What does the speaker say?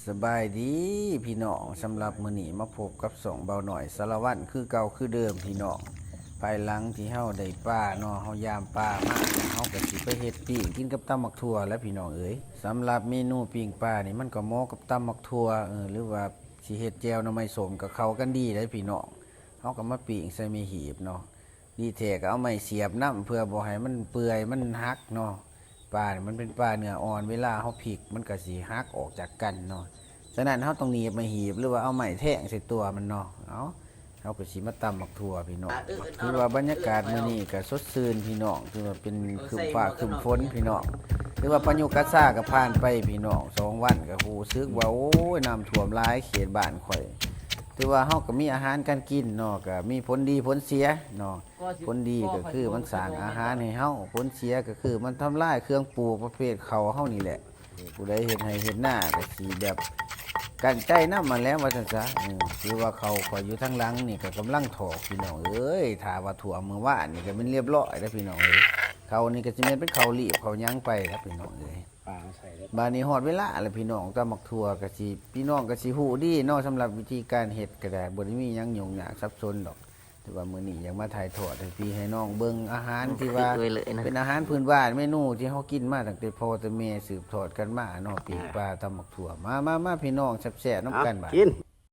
ສະບາຍດີພີ່ນ້ອງ, ສຳລັບມື້ນີ້ມາພົບກັບຊ່ອງເບົານ້ອຍສາລະວັນຄືເກົ່າຄືເດີມພີ່ນ້ອງ. ພາຍຫຼັງທີ່ເຮົາໄດ້ປາເນາະ, ເຮົາຢາມປາມາ ເຮົາກໍຊິໄປເຮັດປີ້ງກິນກັບຕຳໝາກຖົ່ວແຫຼະພີ່ນ້ອງເອີຍ. ສຳລັບເມນູປີ້ງປານີ້ ມັນກໍເໝາະກັບຕຳໝາກຖົ່ວ ເອີ ຫຼືວ່າຊິເຮັດແຈ່ວໜໍ່ໄມ້ສົ້ມກໍເຂົ້າກັນດີເດ້ພີ່ນ້ອງ. ເຮົາກໍມາປີ້ງໃສ່ໄມ້ຮີບເນາະ. ດີແທ້ກໍເອົາໄມ້ສຽບນຳ ເພື່ອບໍ່ໃຫ້ມັນເປື່ອຍ ມັນຫັກເນາະ. ປານີ້ມັນເປັນປາເນື້ອອ່ອນ ເວລາເຮົາພິກມັນກໍຊິຫັກອອກຈາກກັນເນາະ. ສະນັ້ນເຮົາຕ້ອງໜີບໄມ້ຮີບ ຫຼືວ່າເອົາໄມ້ແທງໃສ່ຕົວມັນເນາະ. ເອົາ ເຮົາກໍຊິມາຕຳໝາກຖົ່ວພີ່ນ້ອງ. ຖືວ່າບັນຍາກາດມື້ນີ້ກໍສົດຊື່ນພີ່ນ້ອງ, ຖືວ່າເປັນຄຶ້ມຟ້າຄຶ້ມຝົນພີ່ນ້ອງ. ຖືວ່າພາຍຸກາຊາກໍຜ່ານໄປພີ່ນ້ອງ, ສອງວັນກໍຮູ້ສຶກວ່າ ໂອ້ຍ ນ້ຳຖ້ວມຫຼາຍເຂດບ້ານຂ້ອຍ. ຖືວ່າເຮົາກໍມີອາຫານການກິນເນາະ, ກໍມີຜົນດີຜົນເສຍເນາະ. ຜົນດີກໍຄືມັນສ້າງອາຫານໃຫ້ເຮົາ, ຜົນເສຍກໍຄືມັນທຳລາຍເຄື່ອງປູກປະເພດເຂົ້າເຮົານີ້ແຫຼະ. ຜູ້ໃດເຮັດໄຮ່ເຮັດນາກໍຊິແບບກັ້ນໃຈນຳຫັ້ນແຫຼະ ວ່າຊັ້ນຊະ. ເອີ ຄືວ່າເຂົ້າຂ້ອຍຢູ່ທາງຫຼັງນີ້ກໍກຳລັງຖອກພີ່ນ້ອງເອີຍ, ຖ້າວ່າຖ້ວມມື້ວານນີ້ກໍແມ່ນລຽບຮ້ອຍແລ້ວພີ່ນ້ອງເອີຍ. ເຂົ້ານີ້ກໍຊິແມ່ນເປັນເຂົ້າລີບເຂົ້າຫຍັງໄປແລ້ວພີ່ນ້ອງເອີຍ. ບາດນີ້ຮອດເວລາແລ້ວພີ່ນ້ອງ, ຕຳໝາກຖົ່ວກໍຊິ ພີ່ນ້ອງກໍຊິຮູ້ດີເນາະ. ສຳລັບວິທີການເຮັດກໍໄດ້ ບໍ່ໄດ້ມີຫຍັງຫຍຸ້ງຍາກສັບສົນດອກ. ແຕ່ວ່າມື້ນີ້ຢາກມາຖ່າຍທອດໃຫ້ພີ່ໃຫ້ນ້ອງເບິ່ງອາຫານທີ່ວ່າເປັນອາຫານພື້ນບ້ານ, ເມນູທີ່ເຮົາກິນມາຕັ້ງແຕ່ພໍ່ແຕ່ແມ່ສືບທອດກັນມາເນາະ, ປີ້ງປາຕຳໝາກຖົ່ວ. ມາ ມາ ມາ ພີ່ນ້ອງ ແຊບໆນຳກັນບາດນີ້.